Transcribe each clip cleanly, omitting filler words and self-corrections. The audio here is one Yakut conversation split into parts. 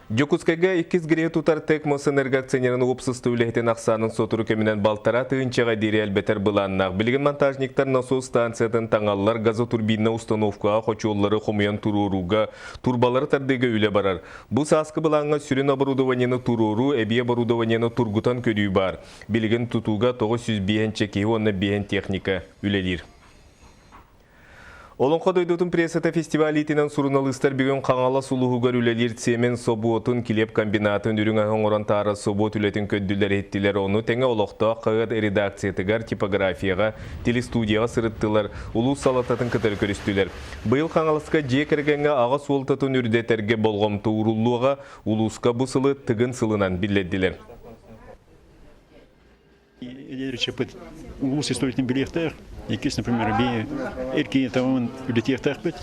Дьокуускайга иккис ГРЭ тутар ТЭК Мосэнерго акционерын уопсастыба үлэһитин ахсаанын сотору кэминэн 1,5 тыһыынчаҕа диэри элбэтэр былааннаах. Билигин монтажниктар насос станциятын таҥаллар, газотурбиннай установкаҕа хочуоллары хомуйан туруорууга, турбалары тардыыга үлэ барар. Бу сааскы былааҥҥа сүрүн оборудованиены туруоруу, эбии оборудованиены тургутан көрүү баар. Билигин тутууга 905 киһи уонна биэһэн техника үлэлиир. Олоҥхо дойдутун прессата фестиваль иитинэн суруналыыстар бүгүн Хаҥалас улууһугар үлэлиир цемент собуотун, килиэп комбинатын, үрүҥ аһы оҥорон таһаарар собуот үлэтин көрдүлэр-иһиттилэр. Ону тэҥэ олохтоох хаһыат редакциятыгар, типографияҕа, телестудияҕа сырыттылар, улуус салалтатын кытары көрүстүлэр. Быйыл Хаҥаласка дьиэ кэргэҥҥэ аҕа суолтатын үрдэтэргэ болҕомто ууруллуоҕа, улууска бу сылы Тыгын сылынан биллэрдилэр. Ильичпыт улуус историятын билиэхтээх, иккис, например, би эркини тамамын үлэтиэхтээхпит.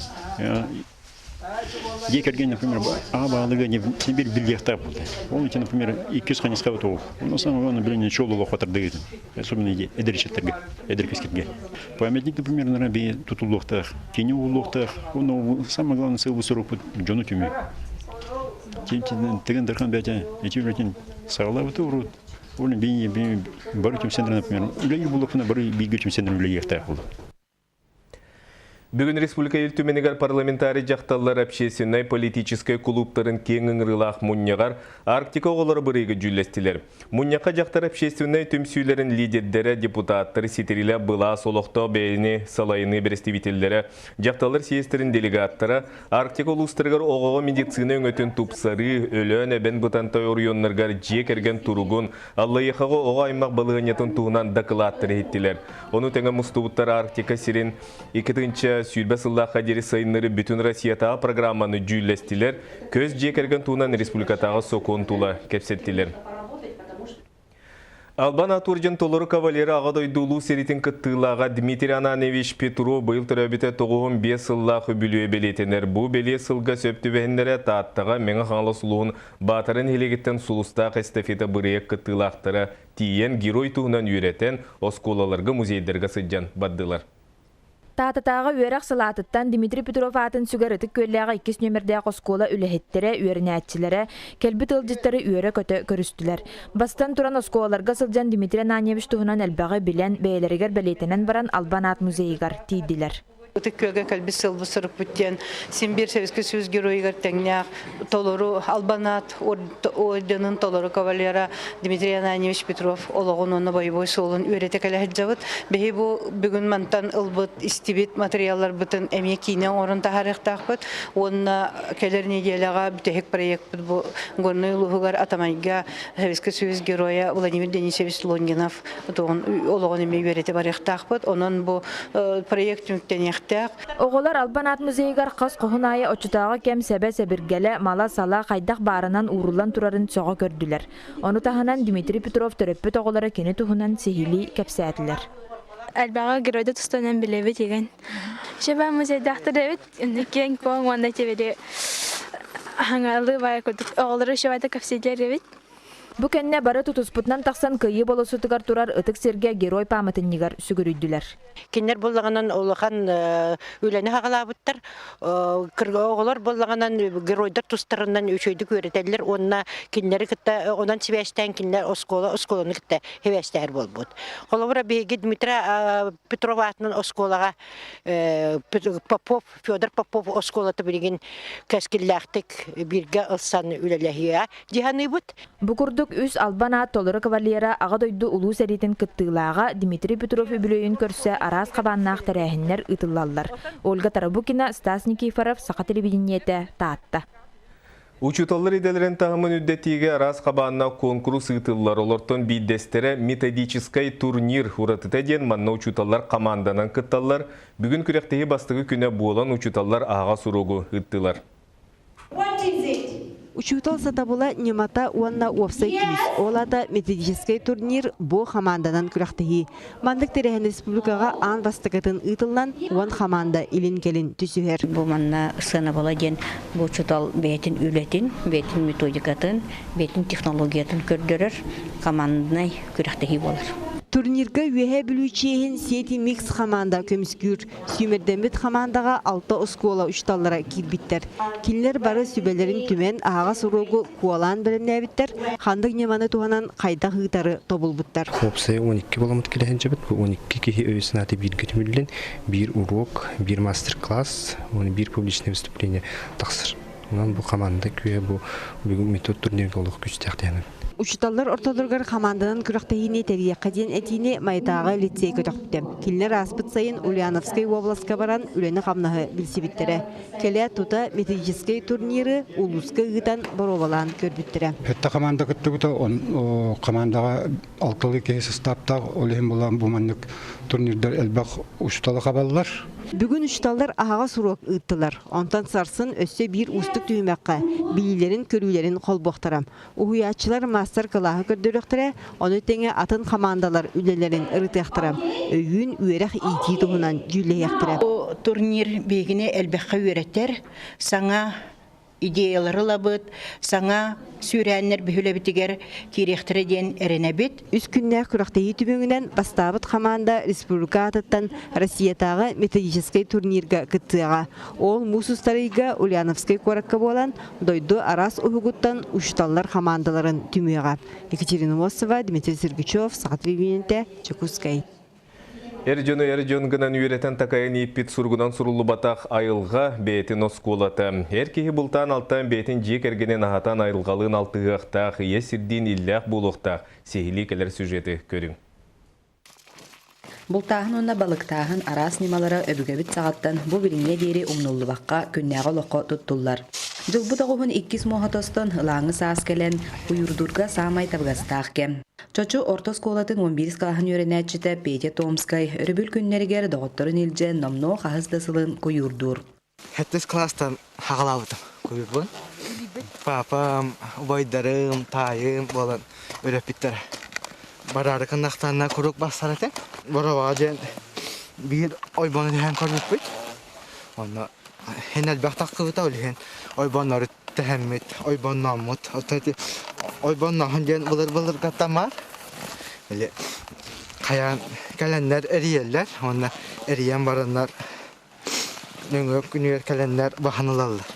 Дьиэ кэргэн, например, аҕа баһылыга бир билиэхтээх буолда. Ол ити, например, иккис хайысхабыт ол. Онно самое главное, блин, ничего олоххо тардыгытын. Особенно эдэр ыччаттарга, эдэр кэскилгэ. Памятник, например, наверное, би тутуллуохтаах, кини ууллуохтаах. Онно самое главное сыал сорукпут дьону түмүү. Тыгын Дархан бэйэтэ ити үлэтин саҕалаабыта урут. Ол бары түмсэннэр, например, үлэлиир буоллахпына, бары бииргэ түмсэннэр үлэлиэхтээх буолла. Бүгүн республика Ил Түмэнигэр парламентарий дьахталлар общественнай политическай кулууптарын киэҥ ыҥырыылаах мунньаҕар Арктика оҕолоро бырыыга дьүүллэстилэр. Мунньахха дьахтар общественнай түмсүүлэрин лидердэрэ, депутаттар, ситирилэ былаас олохтоох бэйэни салайыныы бэрэстэбиитэллэрэ, дьахталлар съезтэрин делегаттара, Арктика улуустарыгар оҕоҕо медицина өҥөтүн тупсарыы, Өлөөн, Эбэн Бытантай оройуоннарыгар дьиэ кэргэн туругун, Аллайыахаҕа оҕо аймах балаһыанньатын туһунан дакылааттары иһиттилэр. Ону тэҥэ мустубуттар Арктика сирин 2020 сыллаахха диэри сайыннары бүтүн Россиятааҕы программаны дьүүллэстилэр, көс дьиэ кэргэн туһунан республикатааҕы сокуон тула кэпсэттилэр. Албан аат орден толору кавалера Аҕа дойду Улуу сэриитин кыттыылааҕа Дмитрий Ананьевич Петров быйыл төрөөбүтэ 95 сыллаах үбүлүөйэ бэлиэтэнэр. Бу бэлиэ сылга сөп түбэһиннэрэ Тааттаҕа Мэҥэ Хаҥалас улууһун Баатара нэһилиэгиттэн сулустаах эстафета бырайыак кыттыылаахтара тиийэн герой туһунан үөрэтэн, оскуолаларга, музейдарга сылдьан бардылар. Таататааҕы үөрэх салаатыттан Дмитрий Петров аатын сүгэр Ытык Күөллээҕи иккис нүөмэрдээх оскуола үлэһиттэрэ, үөрэнээччилэрэ, кэлбит ыалдьыттары үөрэ-көтө көрүстүлэр. Бастатан туран оскуолаларга сылдьан Дмитрий Ананьевич туһунан элбэҕи билэн, бэйэлэригэр бэлиэтэнэн баран Албан аат музейыгар тиийдилэр. Ытык Күөлгэ кэлбит сылбыт сурукпут диэн син биир Советский Союз геройугар тэҥнээх толору Албан аат орденын толору кавалера Дмитрий Ананьевич Петров олоҕун уонна бойобуой суолун үөрэтэ кэлэ сылдьабыт. Биһи бу бүгүн мантан ылбыт, истибит материалларбытын эмиэ киинэ оҥорон таһаарыахтаахпыт уонна кэлэр неделяҕа бүтэһик проекпыт бу Горнай улууһугар Атамайга Советский Союз геройа Владимир Денисович Лонгинов олоҕун эмиэ үөрэтэ барыахтаахпыт. Онон бу проект түмүктэниэхтээх. Оҕолор Албан аат музейыгар хас хоһун аайы оччотооҕу кэм сэбэ-сэбиргэлэ, мала-сала хайдах баарынан ууруллан турарын сөҕө көрдүлэр. Ону таһынан Дмитрий Петров төрөппүт оҕолоро кини туһунан сиһилии кэпсээтилэр. Элбэҕи геройда тустанан билэбит игин. Шеба музейдаахтар эбит, киэҥ-куоҥ уонна тибили хаҥалыы баай курдук оҕолору шебата кэпсииллэр эбит. Бу кэннэ бары тутуспутунан тахсан Кыайыы болуоссатыгар турар ытык сиргэ Герой пааматынньыгар сүгүрүйдүлэр. Кинилэр буоллаҕынан улахан үлэни хаҕалаабыттар. Оҕолор буоллаҕынан геройдар тустарынан үчүгэйдик үөрэтэллэр уонна кинилэри кытта онон сибээстээн кинилэр оскуола оскуоланы кытта сибээстэһэр буолбут. Холобура биһиги Дмитрий Петров аатынан оскуолаҕа Попов Федор Попов оскуолата билигин кэскиллээхтик бииргэ ылсан үлэлэһиэ дии саныыбыт. Бу курдук үс албан аат толору кавалера Аҕа дойду Улуу сэриитин кыттыылааҕа Дмитрий Петров үбүлүөйүн көрсө араас хабааннаах тэрээһиннэр ыытыллаллар. Ольга Тарабукина, Стас Никифоров, Саха телевидениетэ, Таатта. Учууталлар идэлэрин таһымын үрдэтиигэ араас хабааннаах куонкурус ыытыллар. Олортон биирдэстэрэ методическай турнир уратыта диэн манна учууталлар хамаанданан кытталлар. Бүгүн күрэхтэһии бастакы күнэ буолан учууталлар аһаҕас уруогу ыыттылар. Учуутал сатабыла ньымата уонна уопсай күүс. Ол аата методическай турнир бу хамаанданан күрэхтэһии. Маннык тэрээһин республикаҕа аан бастакытын ыытыллан, 10 хамаанда илин-кэлин түсүһэр. Бу манна сыанабыла диэн бу учуутал бэйэтин үлэтин, бэйэтин методикатын, бэйэтин технологиятын көрдөрөр команднай күрэхтэһии буолар. Турнирга Үөһээ Бүлүү чиэһин Сети Микс хамаанда көмүскүүр. Сүүмэрдэммит хамаандаҕа алта оскуола учууталлара киирбиттэр. Кинилэр бары сүбэлэрин түмэн аһаҕас уруогу куолаан бэлэмнээбиттэр, ханнык ньыманы туһанан хайдах ыытары тобулбуттар. Уопсайа 12 буоламмыт кэлэһэн дьэбит. Бу 12 киһи өйө-санаата бииргэ түмүллэн, биир уруок, биир мастер-класс, уонна биир публичное выступление тахсар. Онон бу команда күүһэ бу бүгүн метод турнирга олох күүстээх диэн. Учууталлар ортолоругар хамаанданан күрэхтэһиини тэрийиэххэ диэн этиини Майатааҕы лицей көтөхпүтэ. Кинилэр ааспыт сайын Ульяновскай уобаласка баран үлэни-хамнаһы билсибиттэрэ. Кэлээт тута методическай турниры улууска ыытан боруобалаан көрбүттэрэ. Сэттэ команда кыттыбыта, он командаҕа алталыы киһи састааптаах, ол иһин булан бу маннык турнирдар элбэх учууталы хабаллар. Бүгүн учууталлар аһаҕас уруок ыыттылар. Онтон сарсын өссө биир уустук түһүмэххэ билиилэрин-көрүүлэрин холбуохтара. Уһуйааччылар маастар-кылааһы көрдөрүөхтэрэ, ону тэҥэ атын хамаандалар үлэлэрин ырытыахтара, өйүүн үөрэх-иитии туһунан дьүүллэһиэхтэрэ. Бу турнир биһигини элбэххэ үөрэтэр, саҥа идеялары ылабыт, саҥа сүүрээннэр биһилэбитигэр киириэхтэрэ диэн эрэнэбит. Үс күннээх күрэхтэһии түмүгүнэн бастаабыт хамаанда республика аатыттан Россиятааҕы методическай турнирга кыттыаҕа. Ол муус устар ыйга Ульяновскай куоракка буолан, дойду араас уһугуттан учууталлар хамаандаларын түмүөҕэ. Екатерина Мосова, Дмитрий Сергучев, Саха телевидениетэ, Дьокуускай. Эр дьону эр дьон гынан үөрэтэн такайан ииппит суругунан суруллубатах айылҕа бэйэтин оскуолата. Эр киһи бултаан алтаан бэйэтин дьиэ кэргэнин аһатан айылҕалыын алтыһыахтаах, ийэ сирдиин иллээх буолуохтаах. Сиһилии кэлэр сюжеты көрүҥ. Бултааһын уонна балыктааһын араас ньымалара өбүгэбит саҕаттан бу билиҥҥэ диэри умнуллубакка күннээҕи олоххо туттуллар. Дьылбыт оҕуһун иккис муоһа тостон, ылааҥы саас кэлэн, куйуурдуурга саамай табыгастаах кэм. Чочу орто оскуолатын 11 кылааһын үөрэнээччитэ Петя Томскай өрөбүл күннэригэр доҕотторун илдьэ номнуо хаһыс да сылын куйуурдуур. Сэттис кылаастан хаҕалаабытым куйуурбун. Папам, убайдарым, таайым буолан үрэппиттэрэ. Бараары кыннахтаанна куруук барсар этэ. Боробоҕо диэн биир ойбону түһэн көрбүппүт. Онно һин элбэх тахсыбыта, ол иһин ойбоннору тэһэммит, ойбоннооммут. Оттон ити ойбоннооһун диэн былыр-былыргаттан баар. Или хайаан кэлэннэр эрийэллэр, уонна эрийэн бараннар нөҥүө күнүгэр кэлэннэр баһан ылаллар.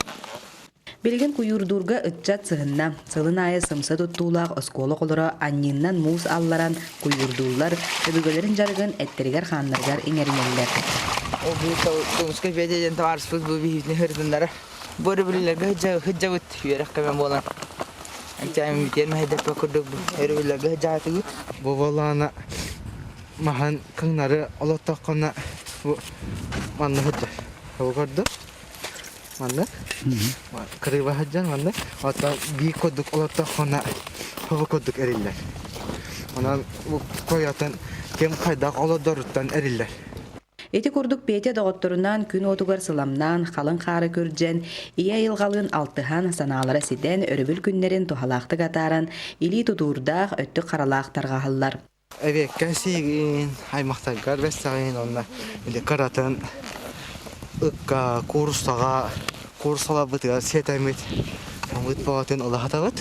Билигин куйуурдуурга ыччат сыһынна. Сылын аайы сымса туттуулаах оскуола оҕолоро анньыыннан муус алларан куйуурдууллар, өбүгэлэрин дьарыгын эттэригэр-хааннарыгар иҥэринэллэр. Ол бу Томскай Федя диэн табаарыспыт бу биһиитини ырытыннара. Бу өрөбүллэргэ сылдьабыт үөрэх кэмэ буолан. Анчаан бүтүөн мэһэйдэппэт курдук бу өрөбүллэргэ сылдьаатыгыт. Бу буоллаҕына маһын кыҥнары олоттоххуна бу манна сылдьар. Ол курдук маннык кырыыба сылдьан маннык оттон биир курдук олоттоххуна хобу курдук эриллэр. Онон бу койотун ким хайдах олордоруттан эриллэр. Ити курдук Петя доҕотторунаан күн уотугар сыламнаан, халыҥ хаары күрдьэн, ийэ айылҕалыын алтыһан, санаалара ситэн, өрөбүл күннэрин туһалаахтык атааран, илии тутуурдаах, өттүк харалаах тарҕаһаллар. Эбиэккэ сиигин, аймахтаргар бэссэҕин уонна или кыратын ыкка, кууруссаҕа, кууруссаларбытыгар сиэтэммит, ыт бөҕөтүн ылаһатабыт.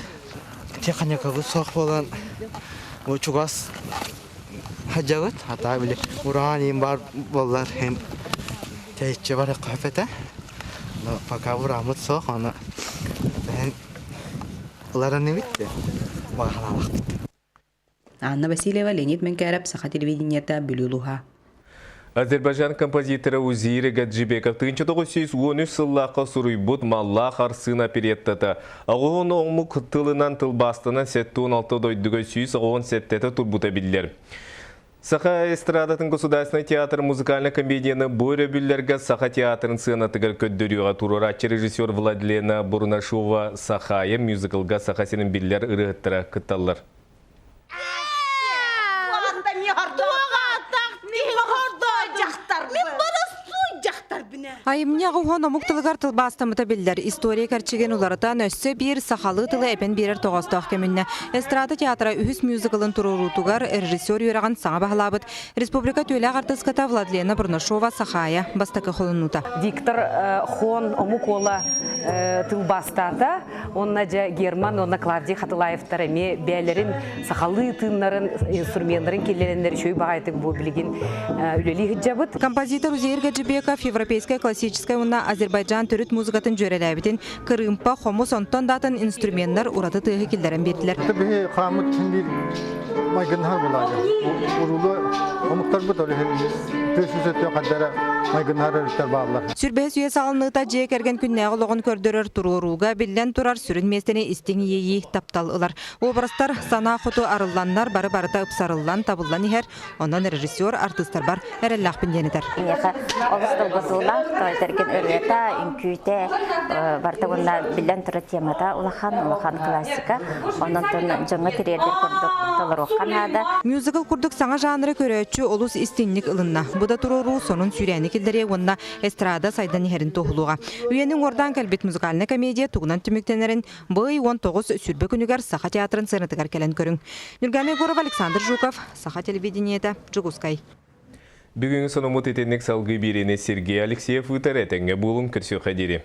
Техникабыт суох буолан, бу чугас Сылдьабыт, хата били ураан иин баар буоллар иһин тэйиччи барыахха сөп этэ. Но пока урааммыт суох, ону иһин ылар инибит баҕалаабахпыт. Анна Васильева, Леонид Менкээров, Саха телевидениета, Бүлүү улууһа. Азербайджан композитора Узири Гаджибеков 1913 сыллаахха суруйбут «Маллаах арсыын» опереттата Оҕуһун омук тылынан тылбаастанан 76 дойдуга 117-тэ турбута биллэр. Саха эстрадатын государственный театр музыкальной комедияны бу өрөбүллэргэ Саха театрын сыанатыгар көрдөрүүгэ туруорааччы режиссер Владлена Бурнашова Сахая мюзиклга Саха сирин биллэр ырыаһыттара кытталлар. Дьахтар. Мин боростуой дьахтарбын. Айымньы аҕыс омук тылыгар тылбаастаммыта биллэр. История кэрчигин уларытан өссө биир сахалыы тылы эбэн биэрэр тоҕоостоох кэминнэ. Эстрада театра үһүс мюзиклын туруоруутугар режиссер үөрэҕин саҥа баһылаабыт республика түүлээх артыыската Владлена Бурнашова Сахаайа бастакы холонуута. Виктор Хон омук уола тылбаастаата. Онна дьэ Герман уонна Клавдий Хатылаевтар эмиэ бэйэлэрин сахалыы тыыннарын, инструменнарын киллэрэннэр үчүгэй баҕайытык бу билигин үлэлии сылдьабыт. Композитор Узеир Гаджибеков европейскай классическай уонна Азербайджан төрүт музыкатын дьүөрэлээбитин кырыымпа, хомус, онтон да атын инструменнар ураты тыаһы киллэрэн биэрдилэр. Биһи хааммыт биир майгыннаһар булаады. Уруулу омуктарбыт ол иһин тыа сүсөттөн хаддара майгыннаһар өрүттэр бааллар. Сүрбэһис үйэ саҕаланыыта дьиэ кэргэн күннээҕи олоҕун көрдөрөр туруорууга биллэн турар сүрүн миэстэни истиҥ иэйии, таптал ылар. Образтар санаа хоту арылланнар бары барыта ыпсарыллан, табыллан иһэр. Онон режиссер артыыстарбар эрэллээхпин диэн этэр. Миэхэ олус долгутуулаах, тоойторгин ырыата, үҥкүүтэ барыта уонна биллэн турар темата улахан, улахан классика. Онон дьоҥҥо тириэрдэр курдук толоруохха наада. Мюзикл курдук саҥа жанры көрөөччү олус истиҥник ылынна. Бу да туруоруу сонун сүүрээни киллэриэ уонна эстрада сайдан иһэрин туоһулуоҕа. Үйэни уҥуордаан кэлбит музыкальнай комедия тугунан түмүктэнэрин бу ый 19 сүрбэ күнүгэр Саха театрын сценатыгар кэлэн көрүҥ. Нюргана Егорова, Александр Жуков, Саха телевидениета, Дьокуускай. Бүгүҥҥү сонуммут итинник салгыы биэриини Сергей Алексеев ыытар этэҥҥэ буолуҥ көрсүөххэ диэри.